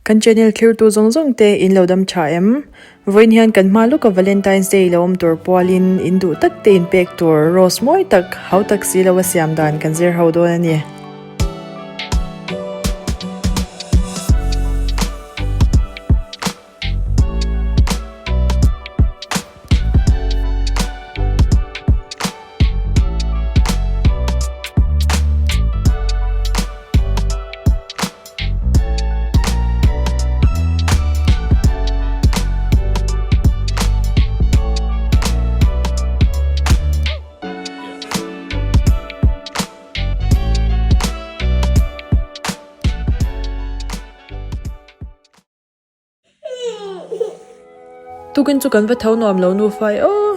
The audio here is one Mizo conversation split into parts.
Kan channel thlirtu zawng zawng te in lo dam tha em? Vawiin hian kan hma lawka Valentine's Day lo awm tur pualin in duh tak te in pek tur rose mawi tak, hau tak si lo a siam dan kan zir ho dawn a ni. Tukin chu kan va tho nuam lo nufa e aw.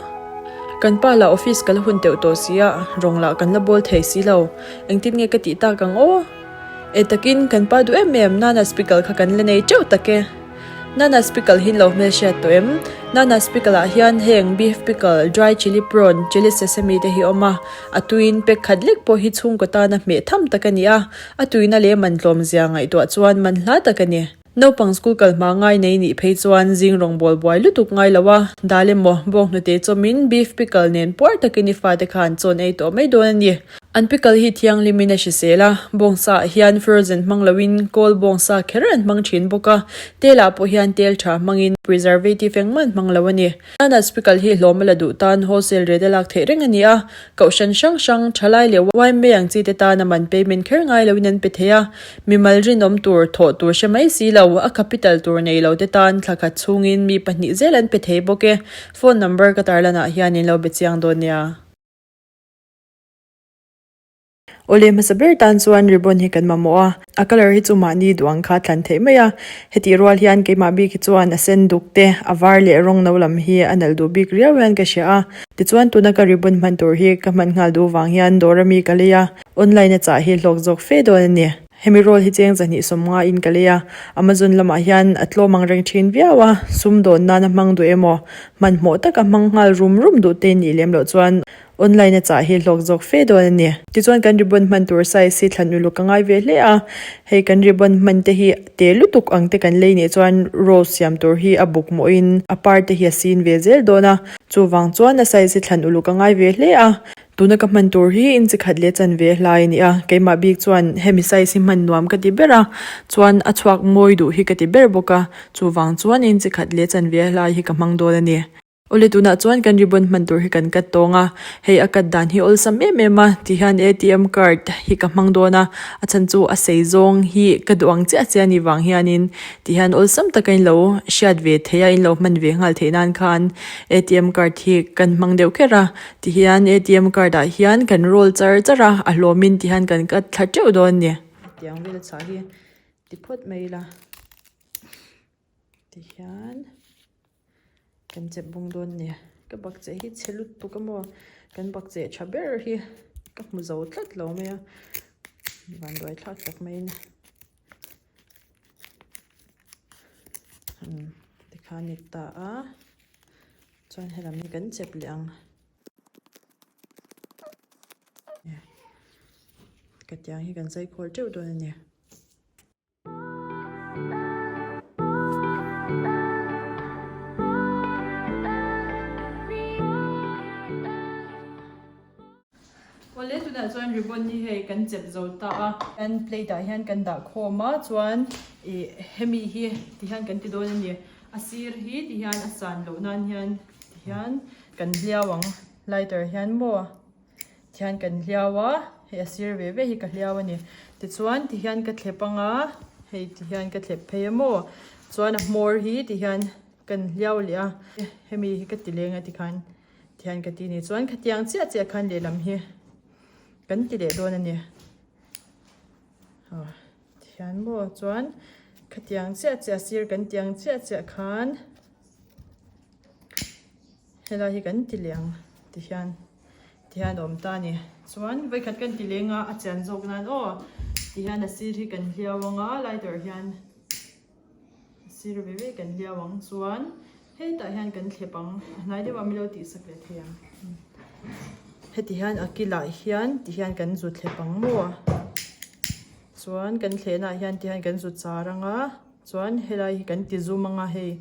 Kan pa lah office ka la hun teuh tawh si a, rawng lah kan la bawl thei si lo. Engtin nge ka tih tak ang aw? E takin kan pa duh em em, Nana speaker kha kan la nei teuh tak e. Nana speaker hi lo hmelhriat tawh em? Nana speaker ah hian heng beef pickle, dry chilli prawn, chilli sesame te hi awm a, a tuiin pack khat lek pawh hi chhungkaw tana hmeh tham tak a ni a, a tuina leh man tlawm zia ngaihtuah chuan man hla tak a ni. Naupang school kal hma ngai nei nih phei chuan zing rawngbâwl buai lutuk ngai lo a, dal emaw, bawnghnute chawmin beef pickle nen puar takin i fate khan chawn ei tawh mai dawn a ni. An pickle hi thianghlimin a hrisel a, bawngsa ah hian frozen hmang loin kawl bawngsa kher an hmang thin bawk a, tel ah pawh hian tel tha hmangin preservative engmah an hmang lo a ni. Nanas pickle hi hlawm a la duh tan wholesale rate a lak theih reng a ni a, kohhran hrang hrang, thalai leh YMA ang chi te tan a man payment kher ngai loin an pe thei a, mimal rinawm tur, thawh tur hre mai si lo, a capital tur nei lo te tan thla khat chhungin mi pahnih zel an pe thei bawk e. Phone number ka tarlanah hian in lo be chiang dawn nia. Awle hmasa ber tan chuan ribbon hi kan mamawh a, a colour hi chu mahni duh ang kha a thlan theih mai a, hetih rual hian keimah bik hi chuan a sen duk te, a var leh rawng no lam hi a nalh duh bik riau hian ka hria a, tichuan tuna ka ribbon hman tur hi ka hman nghal duh vang hian dawr ami ka lei a, online a chah hi hlawk zawk fe dawn a ni. Hemi roll hi cheng zahnih sawmnga in ka lei a, Amazon lamah hian a tlawm ang reng thin viau a, sumdawn nana hmang duh emaw, hmanhmawh taka hmang nghal rum rum duh te nih lem loh chuan Online a chah hi hlawk zawk fe dawn a ni. Tichuan kan ribbon hman tur size hi thlan uluk a ngai ve hle a, hei kan ribbon hman te hi te lutuk ang te kan lei nih chuan rose siam tur hi a buk mawhin a par te hi a sin ve zel dawn a, chuvang chuan a size hi thlan uluk a ngai ve hle a. Tuna ka hman tur hi inchi khat leh chanve hlai a ni a, keimah bik chuan hemi size hi hman nuam ka ti ber a, chuan a chhuak mawi duh hi ka ti ber bawk a, chuvang chuan inchi khat leh chanve hlai hi ka hmang dawn a ni. Awle tunah chuan kan ribbon hman tur hi kan cut tawng a, hei a cut dan hi awlsam em em a ti hian atm card hi ka hmang dawn a, a chhan chu a sei zawng hi ka duh ang chiah chiah a nih vang hianin ti hian awlsam taka in lo hriat ve theih a in lo hman ve nghal theih nan khan atm card hi kan hmang deuh kher a, ti hian atm card ah hian kan roll char char a, a hlawmin ti hian kan cut thla teuh dawn a ni. Tiang vel chah hi ti phawt mai ila ti hian. Kan chep bung dawn nia. Ka bakcheh hi chhe lutuk a maw? Kan bakcheh tha ber hi ka hmu zo tlat lo mai a. Van duai thlak tak mai in. Tikhan ni ta a. Chuan helam hi kan chep leh ang. Ka tiang hi kan zai khawl teuh dawn a ni. Awle tunah chuan ribbon hi hei kan chep zo ta a. Kan plate ah hian kan dah khawm a chuan ih hemi hi ti hian kan ti dawn a ni. A sir hi ti hian a san loh nan hian ti hian kan hliau ang lighter hian maw. Tihian kan hliau a, hei a sir ve ve hi ka hliau a ni. Tichuan tihian ka thlep ang a, hei tihian ka thlep phei a maw. Chuan a hmawr hi tihian kan hliau leh a, hemi hi ka ti leng a tikhan tihian ka ti ni. Chuan khatiang chiah chiah khan lehlam hi kan ti leh dawn a ni. Aw tihian maw chuan khatiang chiah chiah sir kan tiang chiah chiah khan. Helai hi kan ti leh ang tihian tihian a awm ta a ni. Chuan vawikhat kan ti leng a a chian zawk nan aw tihian a sir hi kan hliau ang a lighter hian a sir ve ve kan hliau ang chuan hetah hian kan thlep ang a hnai deuh ah min lo tihsak leh thei ang. Heti hian a kilah hian tihian kan zu thlep ang maw chuan kan thlehna ah hian tihian kan zu char ang a. Chuan helai hi kan ti zum anga hei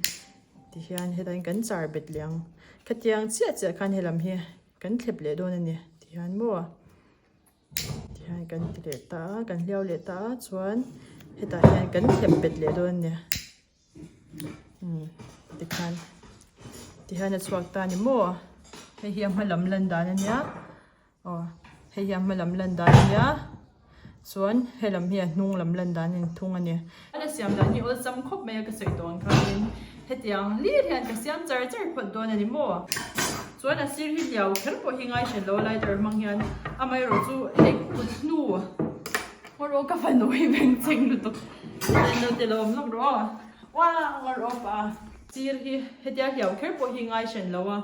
tihian hetah hian kan char bet leh ang. Khatiang chiah chiah khan helam hi kan thlep leh dawn a ni tihian maw tihian kan ti leh ta a kan hliau leh ta a chuan hetah hian kan thlep bet leh dawn a ni umm tikhan tihian a chhuak ta a ni maw hei hi a hma lam lan dan a nia. Aw hei hi a hma lam lan dan a nia chuan helam hi a hnung lam lan dan a ni thung a ni. A siam dan hi awlsam khawp mai a ka sawi tawh ang khanin hetiang hlir hian ka siam char char phawt dawn a ni maw? Chuan a sir hi hliau kher pawh hi ngai hran lo a lighter hmang hian amaherawh chu hei kut hnu ngawr aw ka fanu hi beng cheng lutuk naute lo awm lawk rawh aw uang ngawr aw pah a sir hi hetia hliau kher pawh hi ngai hran lo a.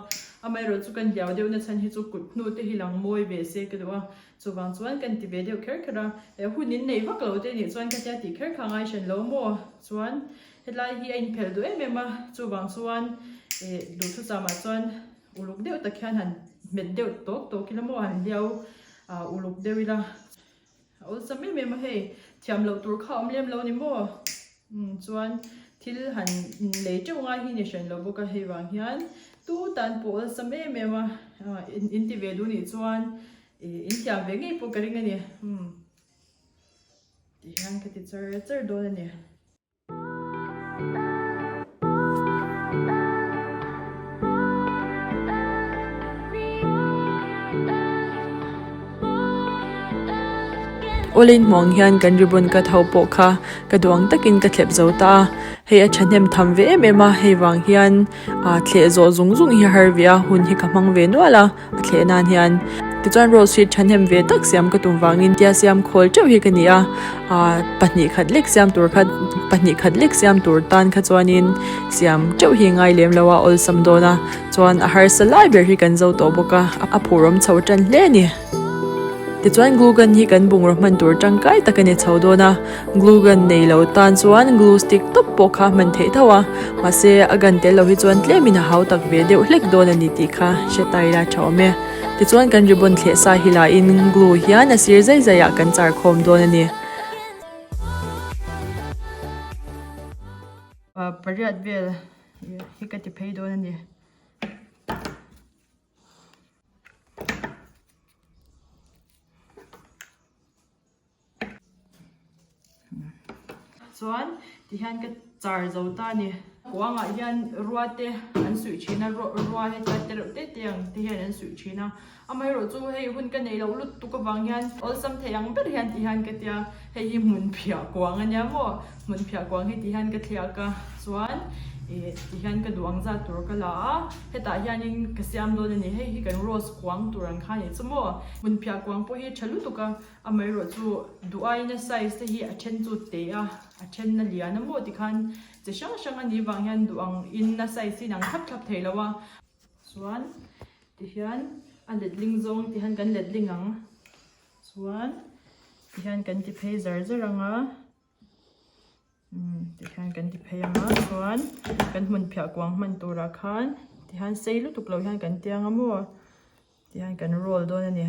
Amaherawh chu kan hliau deuh na chhan hi chu kut hnu te hi lang mawi ve se ka duh a, chuvang chuan kan ti ve deuh kher kher a, eh hun in nei vak lo te nih chuan ka tia tih kher kha ngai hran lo maw? Chuan hetlai hi a inphelh duh em em a, chuvang chuan eh duhthusam ah chuan uluk deuh tak hian han hmet deuh tawk tawk ila maw han hliau ah uluk deuh ila. A awlsam em em a hei, thiam loh tur kha a awm lem lo ni maw? Umm chuan thil han lei teuh ngai hi ni hran lo bawk a, hei vang hian tu tan pawh awlsam em em a, in ti ve duh nih chuan ih in thiam ve ngei pawh ka ring a ni, umm tihian ka ti char char dawn a ni. Awlin hmuang hian kan ribbon cut ho pawh kha ka duang takin ka thlep zo ta a, hei a thahnem tham ve em em a, hei vang hian ah thleh zawh zung zung hi a har ve a, hun hi ka hmang ve nual a. A thleh nan hian tichuan rose hi thahnem ve tak siam ka tum vangin tia siam khawl teuh hi ka ni a ah pahnih khat lek siam tur kha pahnih khat lek siam tur tan kha chuanin siam teuh hi ngai lem lo a awlsam dawn a chuan a harsa lai ber hi kan zo tawh bawk a a phurawm chho tan hle a ni tichuan glue gun hi kan bungraw hman tur tangkai tak a ni chho dawn a. Glue gun nei lo tan chuan glue stick tawp pawh kha hman theih tho a, mahse a gun tel lo hi chuan tlemin a hau tak ve deuh hlek dawn a ni tih kha hre ta ila tha awm e. Tichuan kan ribbon thleh sa hi la in glue hian a sir zai zai ah kan char khawm dawn a ni. Pariat vel hi ka ti phei dawn a ni. Chuan tihian ka char zo ta a ni. Kuangah hian rua te an suih thin a, rua hetia te reuh te te ang te hian an suih thin a. Amaherawh chu hei hun ka neih loh lutuk avang hian awlsam thei ang ber hian tihian ka tia hei hi hmun phiah kuang a nia maw. Hmun phiah kuang hi tihian ka thliak a, chuan ih tihian ka duh ang zat tur ka la a, hetah hianin ka siam dawn a ni. Hei hi kan rose kuang tur ang kha a nih chu maw. Hmun phiah kuang pawh hi a tha lutuk a. Amaherawh chu duh aiin a size te hi a then chu te a, a then a lian a maw tikhan chi hrang hrang a nih vang hian duh ang in a size hi inang thlap thlap thei lo a. Chuan tihian a letling zawng tihian kan letling ang chuan tihian kan ti phei zar zar ang a. Umm tihian kan ti phei ang a chuan kan hmun phiah kuang hman turah khan tihian sei lutuk lo hian kan tiang a maw tihian kan roll dawn a ni.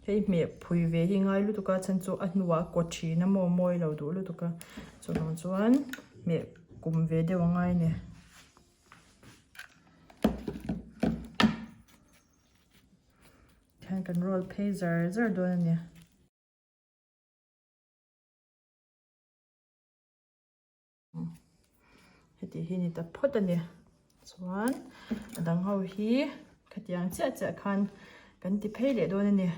Hei hmeh phui ve hi ngai lutuk a chhan chu a hnuah kaw thin a maw mawi lo duh lutuk a chuvang chuan hmeh kum ve deuh a ngai a ni. Tihian kan roll phei zar zar dawn a ni. Heti hi ni ta phawt a ni. Chuan a dang ho hi khatiang chiah chiah khan kan ti phei leh dawn a ni.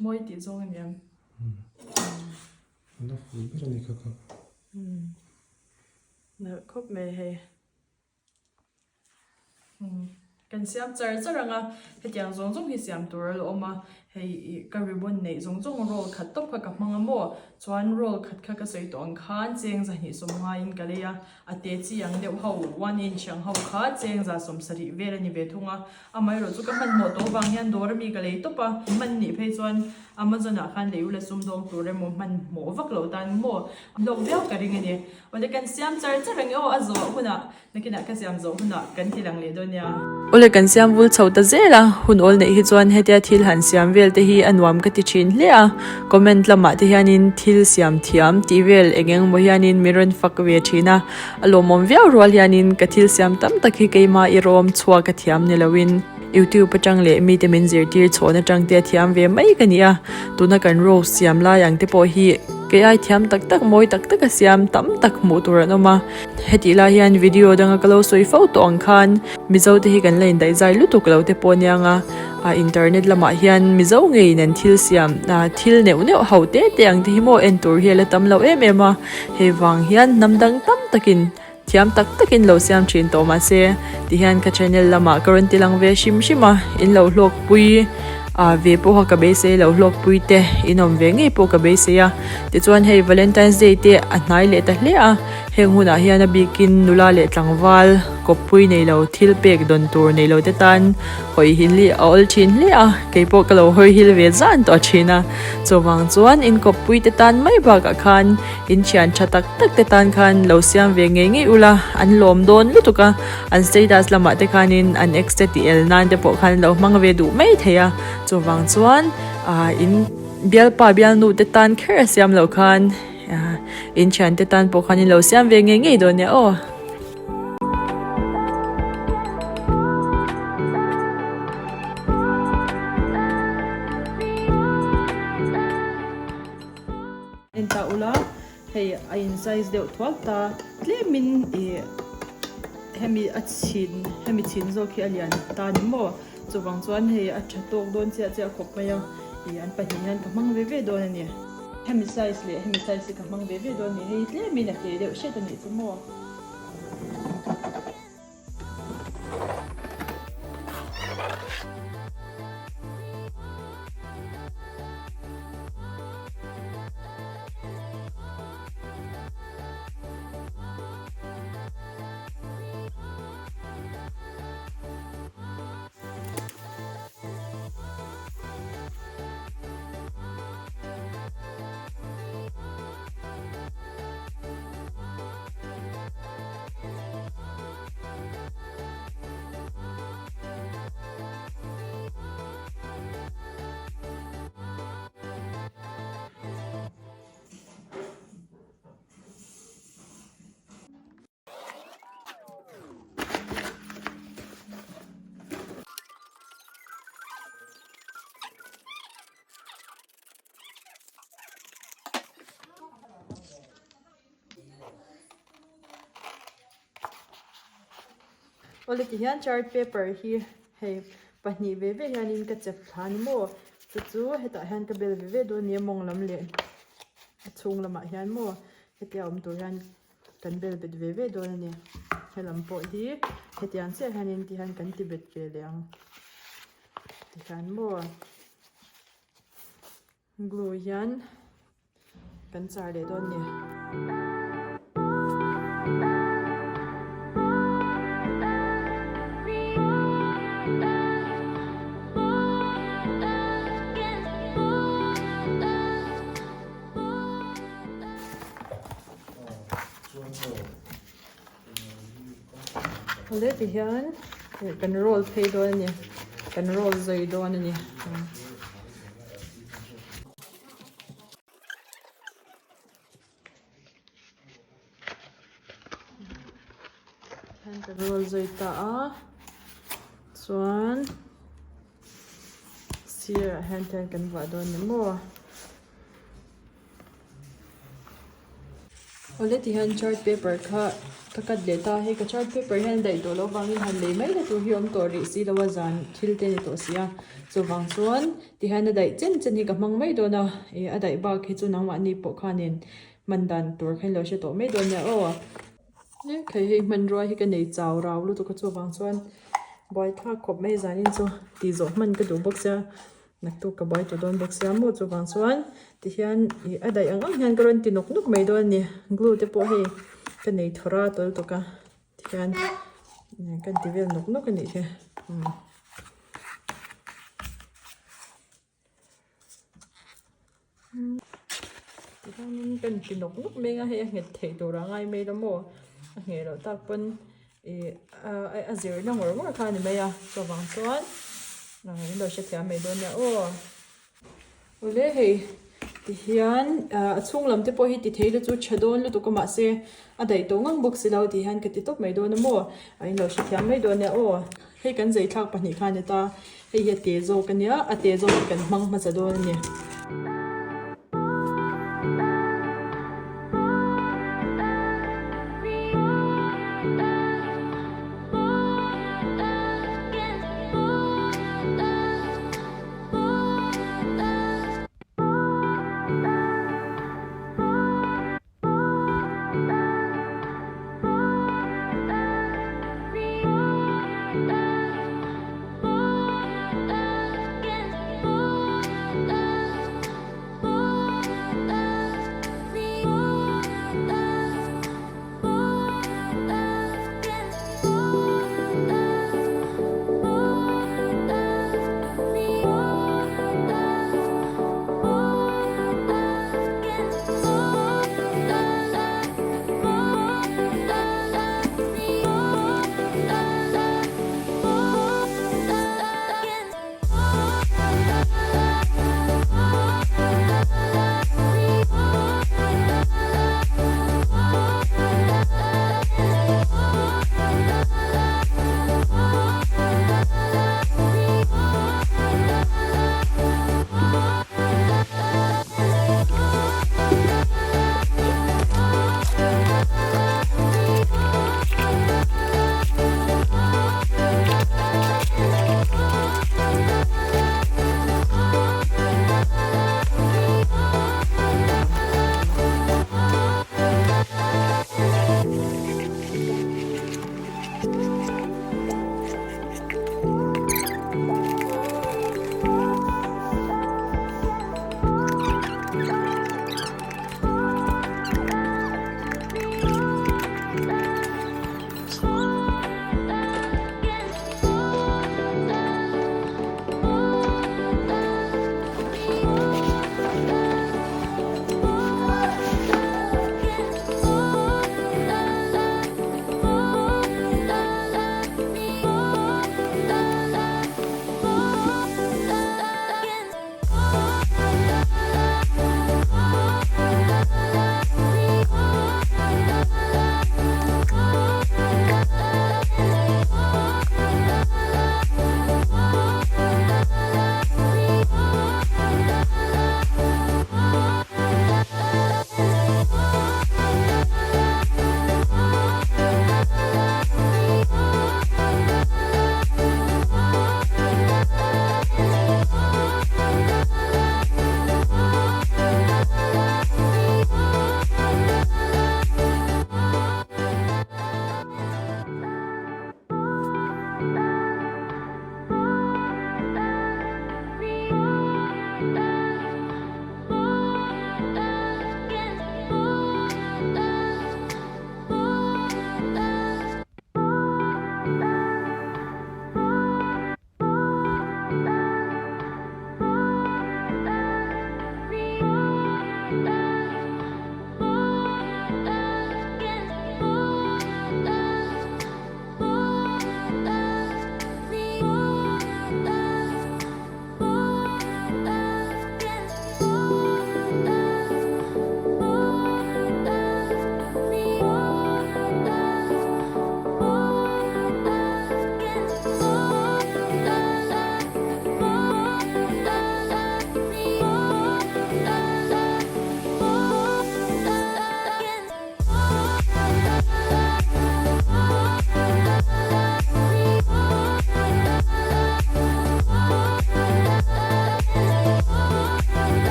Mawi tih zawng a ni ang. An la ful ber a ni kha kha. Nalh khawp mai hei. Kan siam char char ang a, hetiang zawng zawng hi siam tur a la awm a, hei ih ka ribbon neih zawng zawng roll khat tawp kha ka hmang a maw, chuan roll khat kha ka sawi tawh ang khan cheng zahnih sawm ngaiin ka lei a, a te chi ang deuh ho one inch ang ho kha cheng za sawm sarih vel a ni ve thung a, amaherawh chu ka hmanhmawh tawh avang hian dawr ami ka lei tawp a, hman nih phei chuan Amazon ah khan lei ula sumdawng tur emaw hmanhmawh vak loh tan maw hlawk viau ka ring a ni, awle kan siam char char ang e aw a zawh hunah. Nakinah ka siam zawh hunah kan ti lang leh dawn nia. Awle kan siam vul chho ta zel a, hun awl neih hi chuan hetia thil han siam vel te hi a nuam ka ti thin hle a, comment lamah te hianin thil siam thiam tih vel eng eng maw hianin min rawn fak ve thin a, a lawmawm viau rual hianin ka thil siam tam tak hi keimah i rawm chhuak a thiam ni loin YouTube atang leh mite min zirtir chhawn atang te a thiam ve mai ka ni a, tuna kan rose siam lai ang te pawh hi kei ai thiam tak tak mawi tak tak a siam tam tak hmuh tur an awm a. Hetih lai hian video danga ka lo sawi fo tawh ang khan Mizo te hi kan la indaihzai lutuk lo te pawh aniang a, ah internet lamah hian Mizo ngeiin an thil siam ah thil neuh neuh ho te te ang te hi maw en tur hi a la tam lo em em a, hei vang hian hnam dang tam takin thiam tak takin lo siam thin tawh mahse tihian ka channel lamah ka rawn ti lang ve hrim hrim a, in lo hlawkpui ah ve pawha ka beisei lo hlawkpui te in awm ve ngei pawh ka beisei a, tichuan hei Valentine's day te a hnai leh ta hle a. Heng hunah hian a bikin nula leh tlangval kawppui nei lo thil pek dawn tur nei lo te tan hawi hil hi a awl thin hle a, kei pawh ka lo hawi hil ve zan tawh thin a. Chuvang chuan in kawppui te tan mai bakah khan in thian tha tak tak te tan khan lo siam ve ngei ngei ula, an lawm dawn lutuk a, an status lamah te khanin an ex te tih el nan te pawh khan an lo hmang ve duh mai thei a. Chuvang chuan in bialpa bialnu te tan kher a siam loh khan. In thiante tan pawh khan in lo siam ve ngei ngei dawn nia aw. En ta ula hei a in size deuh thuak ta tlemin ih hemi a chhin hemi chhin zawk hi a lian ta ni maw. Chuvang chuan hei a tha tawk dawn chiah chiah khawp mai a, ih an pahnih hian ka hmang ve ve dawn a ni. Hemi size leh hemi size hi ka hmang ve ve dawn a ni, hei tlemin a te deuh hret a nih chu maw. Awle ti hian chart paper hi hei pahnih ve ve hianin ka chep thla a ni maw chu chu hetah hian ka bel ve ve dawn a ni a mawng lam leh a chhung lamah hian maw hetia awm tur hian. Kan bel bet ve ve dawn a ni. Helam pawh hi hetiang chiah hianin ti hian kan ti bet ve leh ang. Tikhian maw glue hian kan char leh dawn a ni. Awle ti hian kan roll phei dawn a ni kan roll zui dawn a ni. Hian kan roll zui ta a chuan sirah hian tian kan vah dawn ni maw. Awle ti hian chart paper kha ka cut leh ta a hei ka chart paper hian a daih tawh loh avangin han lei mai na tur hi a awm tawh rih si lo a zan thil te a ni tawh si a chuvang chuan ti hian a daih chen chen hi ka hmang mai dawn a ih a daih bak hi chu nangmahni pawh khanin hman dan tur kha in lo hre tawh mai dawn nia aw hei hmanrua hi ka nei chau rau lutuk a chuvang chuan. Buaithlak khawp mai zanin chu tih zawh hman ka duh bawk sia naktuk ka buai tawh dawn bawk sia maw chuvang chuan tihian ih a daih ang ang hian ka rawn ti nawk nawk mai dawn a ni glue te pawh hei ka nei thawrh a tawl tawk a tihian kan ti vel nawk nawk a nih hi umm. Tichuanin kan ti nawk nawk mai a hei a nghet theih tur a ngai mai lo maw a ngheh loh tak pawn ih a zirna ngawr ngawr kha a ni mai a chuvang chuan in lo hrethiam mai dawn nia aw. Awle hei tihian a chhung lam te pawh hi ti thei la chu tha dawn lutuk a mahse a daih tawh ngang bawk si lo tihian ka ti tawp mai dawn a maw in lo hrethiam mai dawn nia aw. Hei kan zei thlak pahnih kha a ni ta, hei hi a te zawk a nia, a te zawk hi kan hmang hmasa dawn a ni.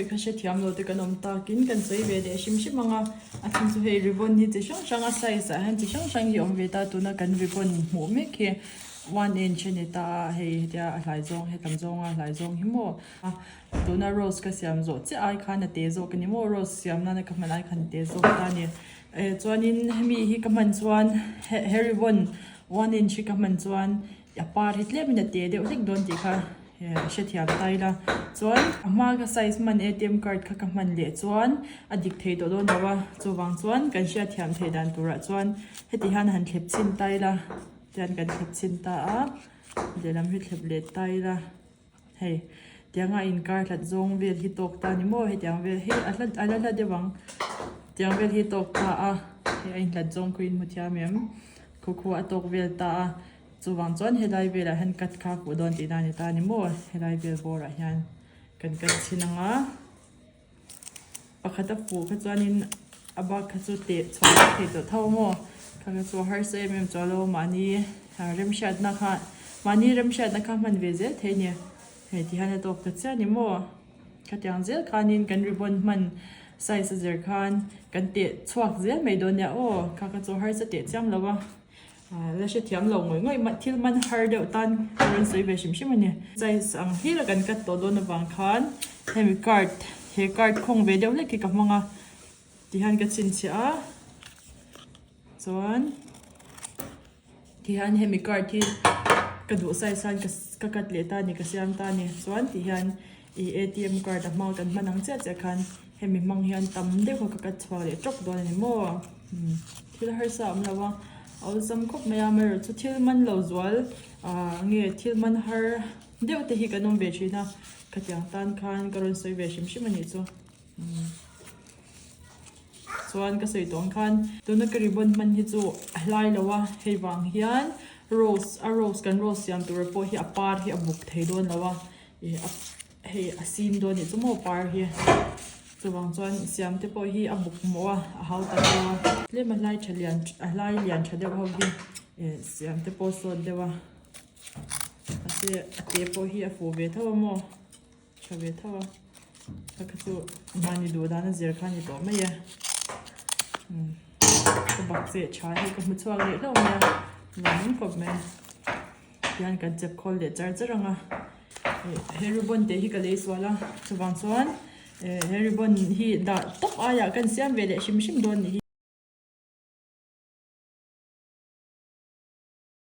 kha hrethiam lo te kan awm takin kan sawi ve leh hrim hrim ang a, a chhan chu hei ribbon hi chi hrang hrang a size ah hian chi hrang hrang hi a awm ve ta tuna kan ribbon hmuh mek hi one inch a ni ta a hei hetia a hlai zawng hetam zawnga a hlai zawng hi maw a tuna rose ka siam zawh chiah ai khan a te zawk a ni maw rose siam nana ka hman ai khan a te zawk ta a ni eh chuanin hemi hi ka hman chuan he ribbon one inch hi ka hman chuan a par hi tlemin a te deuh hlek dawn tih kha hrethiam ta ila chuan a hma ka size hman A_T_M card kha ka hman leh chuan a dik thei tawh dawn lo a chuvang chuan kan hriatthiam theih dan turah chuan heti hian han thlep chhin ta ila tihian kan thlep chhin ta a lehlam hi thlep leh ta ila hei tianga inkar hlat zawng vel hi tawk ta a ni maw hetiang vel hi a hla a la hla deuh ang tiang vel hi tawk ta a hei a inhlat zawng khaw in hmu thiam em khaw khaw a tawk vel ta a. Chuvang chuan helai velah hian cut kha a fuh dawn tihna a ni ta a ni maw? Helai vel bawrah hian kan cut chhin ang a, pakhat a fuh kha chuanin a bak kha chu teh chhuah vek thei tawh tho maw? Kha kha chu a harsa em em chuan lo mahni remhriatna kha mahni remhriatna kha hman ve zel thei a ni. Hei ti hian a tawk ta chiah a ni maw? Khatiang zel khanin kan ribbon hman size a zir khan kan teh chhuak zel mai dawn nia aw kha kha chu a harsa teh chiam lo a. La hrethiam lo ngawih ngawih mah thil man har deuh tan ka rawn sawi ve hrim hrim a ni. Size ang hlir a kan cut tawh dawn avang khan hemi card he card khawng ve deuh hlek hi ka hmang a tihian ka chhinchhiah a chuan tihian hemi card hi ka duh size khan ka cut leh ta a ni ka siam ta a ni chuan tihian ih A_T_M card a hma kan hman ang chiah chiah khan hemi hmang hian tam deuh kha ka cut chhuak leh tawk dawn a ni maw. Thil harsa a awm lo a, a awlsam khawp mai a, amaherawhchu chu thil man lo zual ah nge thil man har deuh te hi kan awm ve thin a, khatiang tan khan ka rawn sawi ve hrim hrim a nih chu. Chuan ka sawi tawh ang khan tuna ka ribbon hman hi chu a hlai lo a, hei vang hian rose a rose kan rose siam tur pawh hi a par hi a buk thei dawn lo a, ih a hei a sin dawn nih chu maw par hi. Chuvang chuan siam te pawh hi a buk mawh a, a hau tak deuh a. Tlem a hlai tha lian a hlai lian tha deuh ho hi eh siam te pawh sawt deuh a. Mahse a te pawh hi a fuh ve tho a maw tha ve tho a. Kha kha chu mahni duh dan a zir kha a ni tawh mai e. Umm ka bak cheh tha hi ka hmu chhuak leh hlauh mai a, nuam khawp mai. Tihian kan chep khawl leh char char ang a. He ribbon te hi ka lei sual a chuvang chuan he ribbon hi dah tawp aiah kan siam ve leh hrim hrim dawn nih hi.